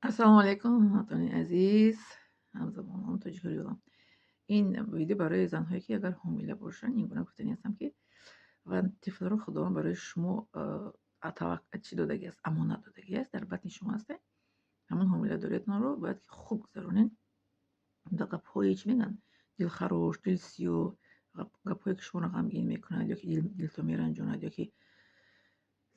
Ассалому алайкум, ҳамватанони азиз, ҳамзабонон, тоҷикони. Ин видео барои занҳое, ки агар ҳомила бошанд, ин гуна гуфтанӣ ҳастам, ки ва тифлро Худованд барои шумо чӣ додагӣ аст, амонат додагӣ аст, дар батни шумо ҳасте. Ҳамон ҳомиладориятонро бояд ки хуб гузаронед. Ба гапҳои, чӣ мегӯянд, дилхарош, дилсиёҳ, гапҳое, ки шуморо ғамгин мекунад ё ки дилтон меранҷонад, ё ки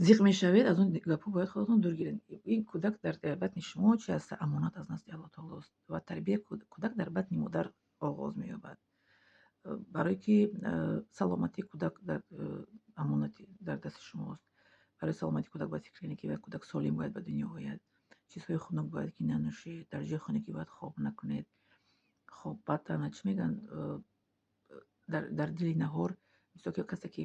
зиқ мешавед, аз он гапҳо бояд худатон дур гиред. Ин кӯдак дар батни шумо чи аст? Амонат аз назди Аллоҳ Таолост ва тарбияи кӯдак дар батни модар оғоз меёбад. Барое ки саломатии кӯдак дар амонати дар дасти шумост. Барои саломатии кӯдак бояд фикр кунед, ки кӯдак солим бояд ба дунё ояд. Чизҳои хунук бояд ки нанӯшед, дар ҷои хунуке бояд хоб накунед. Хоб баъд чӣ мегӯянд, дар дили наҳор, мисол, ки касе ки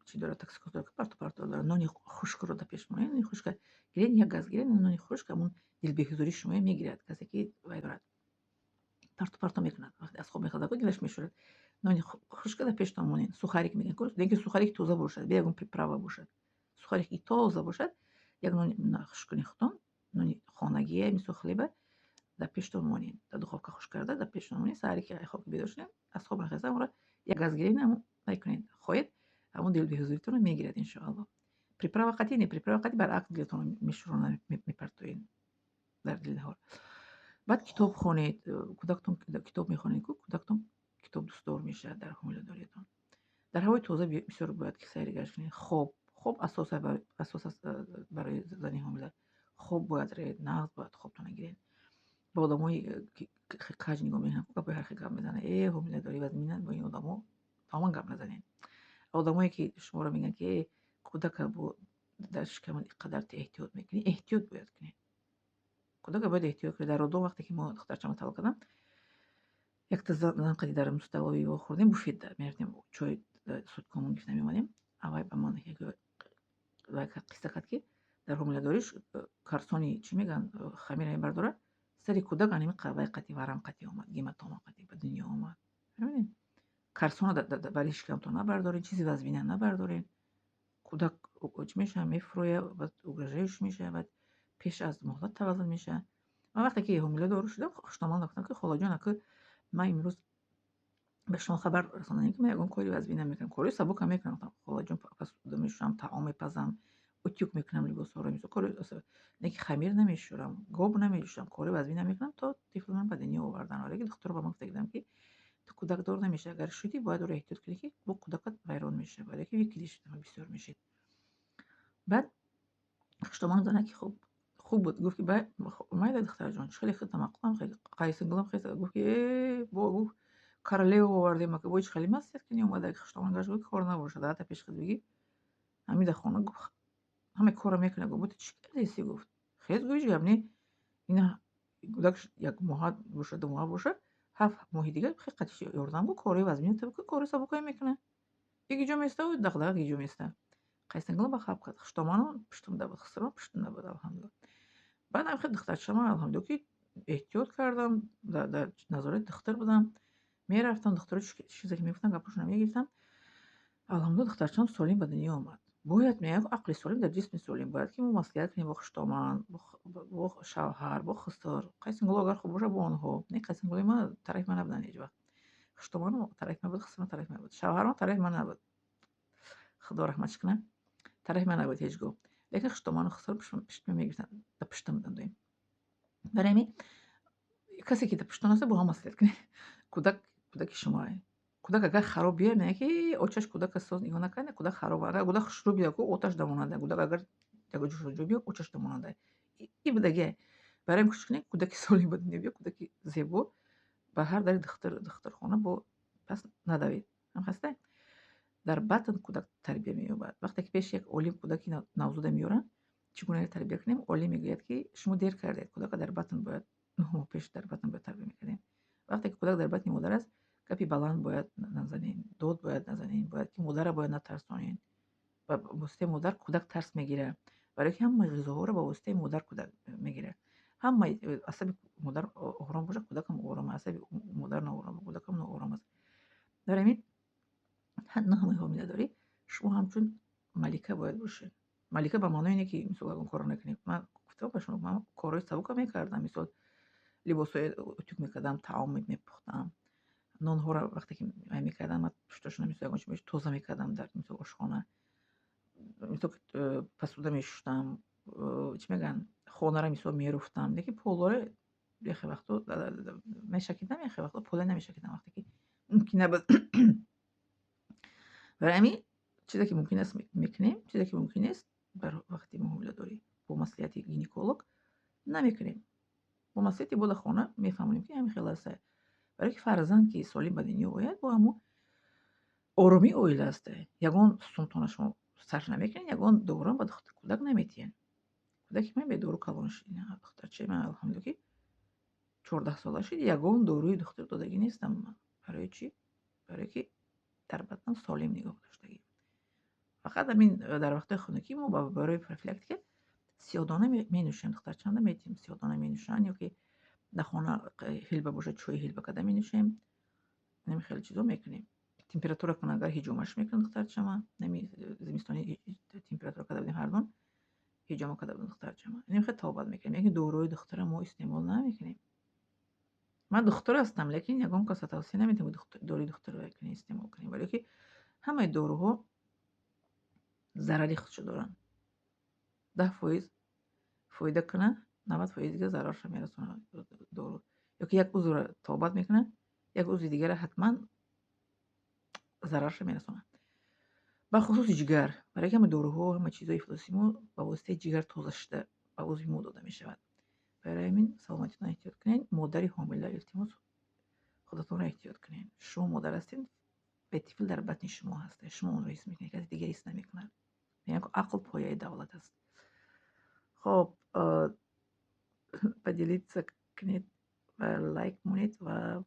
чӣ дорад, токсикоз дорад, парту парту дорад, нони хушкро дар пеш монед, нони хушка гиред, як газ гиред, нони хушк ҳамон дилбеҳузурии шумоя мегирад. Касе ки вай дорад, парту парто мекунад, вақте аз хоб мехезад, дилаш мешӯрад. Нони хушка дар пештон монед, сухарик мегӯянд, лекин сухарик тоза бошад, бе ягон приправа бошад. Сухарик ки тоза бошад, як нони хушкуни худтон, нони хонагие, мисол, хлеба дар пештон монед, дар духовка хушк карда дар пештон монед. Саҳаре ки хоб бедор шудед, аз хоб нахеза, онро як газ гиред, ҳамон вай кунед, хоҳед, ҳамон дилбеҳузуритонро мегирад, иншоалло. Приправа қатӣ не, приправа қатӣ баръакс дилатонро мешӯронад, мепартоед дар дили наҳор. Баъд китоб хонед, кӯдактон китоб мехонед, ку кӯдактон китоб дӯстдор мешавад дар ҳомиладориятон. Дар ҳавои тоза бисёр бояд ки сайри гашт кунед. Хоб асос аст барои зани ҳомила. Хоб бояд ред, нағз бояд хобтона гиред. Ба одамои каҷ нигоҳ мекунанд, гапҳои ҳар хел гап мезананд. Э, ҳомиладорӣ вазмина, бо ин одамо тамоман гап назанед. Одамое ки шуморо мегӯянд, ки э, кӯдака дар шикамат ин қадар эҳтиёт мекунӣ, эҳтиёт бояд кунед. Кӯдака бояд эҳтиёт кунед. Дар роддом вақте ки мо духтарчамо таваллуд кардам, якта зан қади дар столовая вохӯрдем, буфетда мерафтем, чой суткомон гирифта меомадем. Аввай ба ман қисса кард, ки дар ҳомиладориш карсони, чӣ мегӯянд, хамира мебардорад, сари кӯдак анами вай қати, варам қати омад, гематома қати ба дунё омад. Фаҳмидед? Карсона барои шикамтон набардоред, чизи вазмина набардоред. Кӯдак чӣ мешавад, мефурӯяд, баъд угрожающий мешавад, баъд пеш аз муҳлат таваллуд мешавад. Ман вақте ки ҳомиладор шудам, хуштомон гуфтам, ки холаҷон, ака, ман имрӯз ба шумо хабар расонданем, ки ман ягон кори вазмин намекунам, кори сабукам мекунам. Холаҷон, посуда мешӯям, таом мепазам, утюг мекунам либосҳоро, мисол, кори не ки хамир намешӯрам, гоб намеҷӯшам, кори вазмин намекунам, то тифлам ба дунё овардан. Вале духтур ба ман гуфта будам, ки ту кӯдакдор намешавӣ, агар шудӣ, бояд ӯро эҳтиёт кунӣ, ки бо кӯдакат вайрон мешавад, вале ки выкидыш бисёр мешид. Баъд хуштомон зана ки хуб хуб буд, гуфт, ки майла, духтарҷон, хеле худта маъқулам, қайсингулам хеста. Гуфт, ки э, бо гуфт, королева овардем, ака, бо ҳеҷ хеле маслиҳат кунӣ омада. Хуштомон гашт, гуфт, кор набошад, ҳатта пеши худ бигӣ, ҳамин дар хона, гуфт, ҳама корро мекунад. Гуфт, ту чӣ кардеси? Гуфт, хез, гуфт, ҳеҷ гап не, ина кӯдак як моҳа бошад, 2 моҳа бошад, 7 моҳи дигар хел қатиш ёрдам, гуфт, кори вазмин кори сабукое мекунад, як ҷо места, дағдаға ҷо места. Қайсингулам ба хаб кард, хуштоману пуштум набуд, хусром пуштум набуд, алҳамдулилла. Баъд ҳам хел духтарчама, алҳамдулилла, ки эҳтиёт кардам, дар назорати духтур будам, мерафтам, духтуро чизе ки мегуфтанд, гапошонро мегирифтам. Алҳамдулилла, духтарчаам солим ба дунё омад. Бояд, мегӯям, ақли солим дар ҷисми солим. Бояд ки мо маслиҳат кунем бо хуштоман, бо шавҳар, бо хусур. Қайсингуло агар хуб бошад, бо онҳо. Не, қайсингулои ман тарафи ман набуданд ҳеҷ вақт. Хуштоману тарафи ман буд, хусурам тарафи ман буд, шавҳарам тарафи ман набуд, Худо раҳматш кунад, тарафи ман набуд ҳеҷ гоҳ, лекин хуштоману хусурам пушти ман мегирифтанд, дар пуштам буданд доим. Барои ҳамин касе ки дар пуштон аст, бо ҳам маслиҳат кунед. Кӯдак кӯдаки шумоае. Кӯдак агар хароб биёяд, мегӯяд, ки очаш кӯдака соз нигоҳ накард, кӯдак хароб. Агар кӯдак хушрӯ биёяд, ку оташ дамонанда. Кӯдак агар ҷо биёяд, очаш дамонанда. И будагиа. Барои ҳамин кӯшиш кунед, кӯдаки солим ба дунё биёяд, кӯдаки зебо. Ба ҳар дари духтурхона бо пас надавед. Ҳам хаста? Дар батн кӯдак тарбия меёбад. Вақте ки пеши як олим кӯдаки навзода меёранд, чӣ гуна тарбия кунем, олим мегӯяд, ки шумо дер кардед, кӯдака дар батн бояд 9 моҳ пеш дар батн бояд тарбия мекардем. Вақте ки кӯдак дар батни модар аст, гапи баланд бояд назанем, дод бояд назанем, бояд ки модарро бояд натарсонем. Ба воситаи модар кӯдак тарс мегирад, барое ки ҳамаи ғизоҳоро ба воситаи модар кӯдак мегирад. Ҳамаи асаби модар ором бошад, кӯдакам ором, асаби модар ноором, кӯдакам ноором аст. Барои ҳамин 9 моҳи ҳомиладорӣ шумо ҳамчун малика бояд бошед. Малика ба маънои не, ки мисол ягон корро накунед. Ман гуфтам, Ба шумо, ман корҳои сабука мекардам, мисол, либосҳои утюг мекардам, таом мепухтам, нонҳоро вақте ки вай мекардам, ман пушташона, мисол, ягон чи тоза мекардам дар, мисол, ошхона, мисол, посуда мешуштам, чӣ мегӯянд, хонаро, мисол, меруфтам. Лекин полҳоро яхе вақто мешакидам, яхе вақто поле намешакидам, вақте ки мумкин набуд. Барои ҳамин, чизе ки мумкин аст, мекунем, чизе ки мумкин нест, дар вақти ҳомиладорӣ бо маслиҳати гинеколог намекунем. Бо маслиҳати бода хона мефаҳмонем, ки ҳамин хел аст, барое ки фарзанд ки солим ба дунё ояд, бо ҳамун оромии оила аст. Ягон сумтона шумо сарф намекунед, ягон дору ба кӯдак наметиҳед. Кӯдаки ман бедору калон шуд. Духтарчаи ман, алҳамдулилла, ки 14 сола шуд, ягон доруи духтур додагӣ нестам ман. Барои чӣ? Барое ки дар бадан солим нигоҳ доштагӣ. Фақат ҳамин дар вақтҳои хунукӣ мо барои профилактика сиёҳдона менӯшем, духтарчанда метиҳем, сиёҳдона менӯшанд ё ки дар хона ҳилба бошад, чойи ҳилба карда менӯшем. Ҳамин хеле чизо мекунем. Температура кунад агар, ҳиҷомаш мекунад духтарчама. Нами зимистони температура карда будем, ҳардун ҳиҷома карда будем духтарчама. Инем хеле табобат мекунем, лекин доруҳои духтура мо истеъмол намекунем. Ман духтур ҳастам, лекин ягон каса тавсия наметиҳам, доруи духтурро истеъмол кунем, барое ки ҳамаи доруҳо зарари худшо доранд. 10% фоида кунад, 90% дига зарарша мерасонад дору. Ё ки як узвро табобат мекунад, як узви дигарро ҳатман зарарша мерасонад. Бахусус ҷигар, барое ки ҳама доруҳо, ҳама чизҳои ифлоси мо ба воситаи ҷигар тоза шуда ба узви мо дода мешавад. Барои ҳамин саломатитонро эҳтиёт кунед. Модари ҳомила, илтимос, худатонро эҳтиёт кунед. Шумо модар ҳастед ва тифл дар батни шумо ҳаст, шумо онро ҳис мекунед, каси дигар ҳис намекунад. Мегӯянд, ақл пояи давлат аст. Хоб, поделиться кунед ва лайк монед ва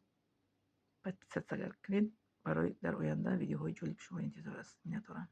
подписаться кунед, барои дар оянда видеоҳои ҷолиб шуморо интизор аст. Миннатдорам.